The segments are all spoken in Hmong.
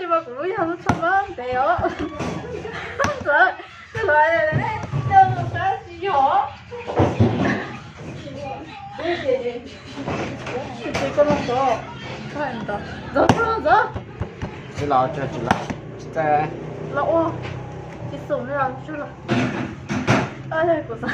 Mas kuv lub yog lub tsho mas ntev os. Ntxawm, koj los, koj los sab tsis yog. Tsis koj los ntxov, ntxov, ntxov, ntxov. Tsis los, tsis los, tsis txawj. Los ua, tsis xum li los tsuj los. Kuv xav.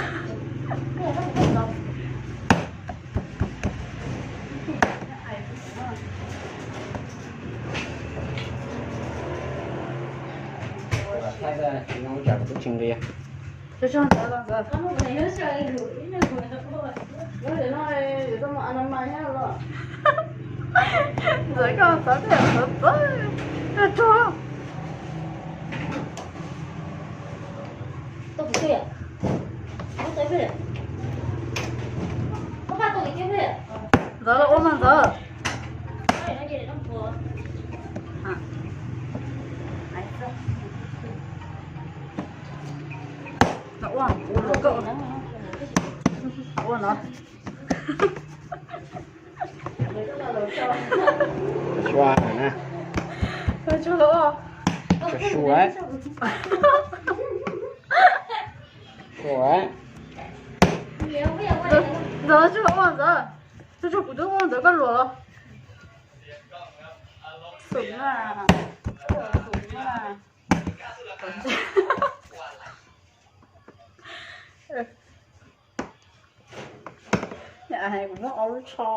Ntxawm, koj xav tias xav txawv, koj tso. Ntxawm, los ua mas Ntxawm. Los ua, ua no. Sua na. Sua. Sua. Ntxawm, tsuj los ua Ntxawm. Tsuj, tsuj, kuv twb ua Ntxawm koj luam los. Xum na. Xum na. Kuv muab ob lub tsho.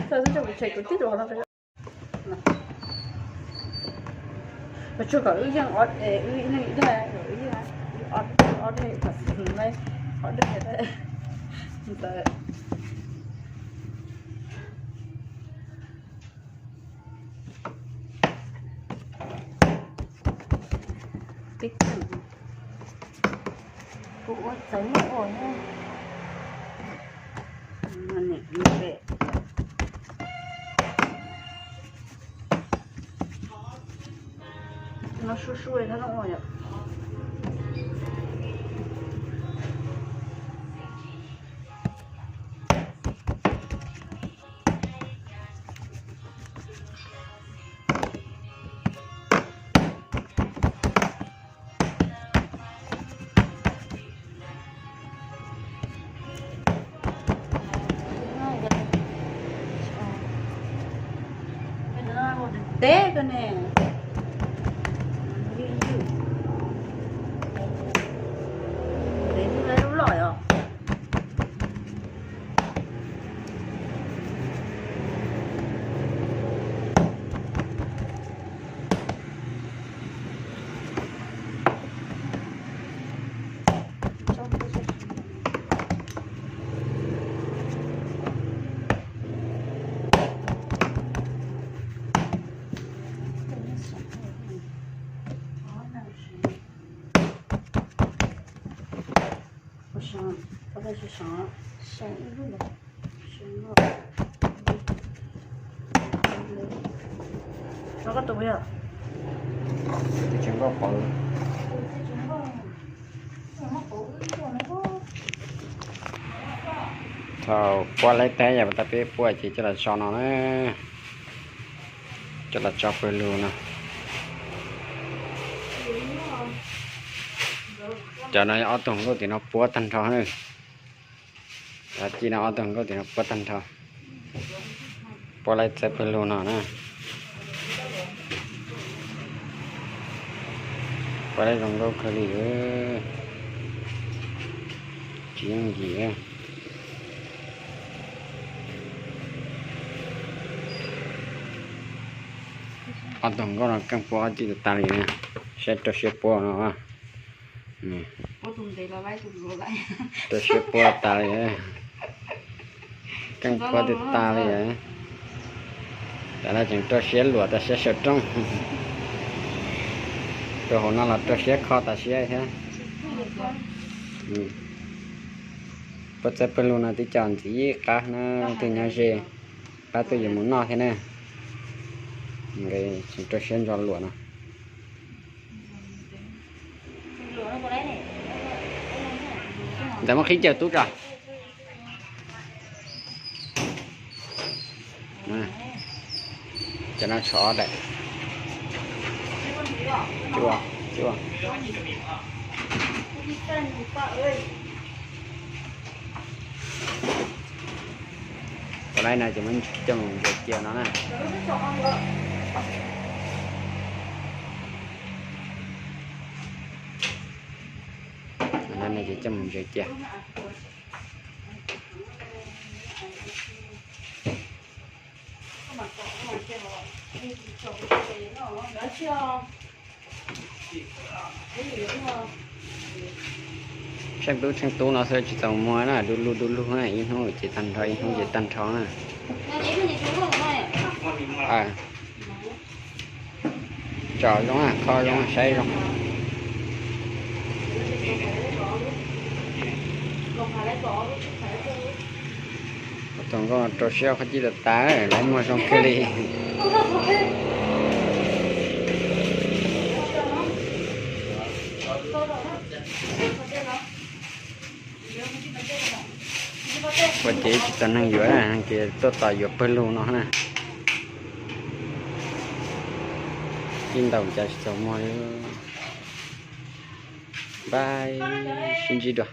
Txog xwb tso kuv tshem kuv tib tug no. Tsuj kom wb yeej ob, wb yeej ib daim, wb yeej ob daim, ob daim, ob daim. Peb tug kuv ua txawv muaj ua na. Niam, niam, no su su thab no ua yom. Teb koj ne. Teb lub loj os. Koj tus yog tus tsis nkauj pawv. Thaum puab laib teb yog tau peb puab ces coj los tso no na. Coj los tso pawg lug no. Cov no ob tug nkauj tim no puab tag nrho na. Cov ci no ob tug nkauj tim no puab tag nrho. Puab laib txawb pawg lug no na. Puab laib zoo nkauj kawg li. Tsis yooj yim. Ob tug nkauj no keej puab ob ci tas tas li na. Saib rau siab puab no. Rau siab puab tas li. Keej puab tas tas li. Tam no tseem rau siab luam tas siab sawv rooj. Rau hauv no los rau siab kho tas siab thiab. Puab txawb pawg lug no tib co ntxiv qab na, twg nyob ze qab twg yuav mus noj thiab na. Tseem rau siab ntso luam no. Ntawd muab qhib caws tub tso. Cov no tshuav ob daim. Cua, cua. Ua li no ces muab coj mus ntsaws cia no na. Ua li no ces coj mus ntsaws cia. Tsheej tub tsheej tub no xwb tsis txaus muag na, du lug du lug na, ib hnub ces tag nrho, ib hnub ces tag nrho na. Tso zoo, kho zoo, saib zoo. Tus nkauj rau siab qhov cib tas tas, lawv muag zoo kiag li. Ua ces tsis tau neeg yuav na, ces tuaj tos yuav pawg lug no na. Ib ntaus cas tsis txaus muag li. Bye, sib ntsib dua.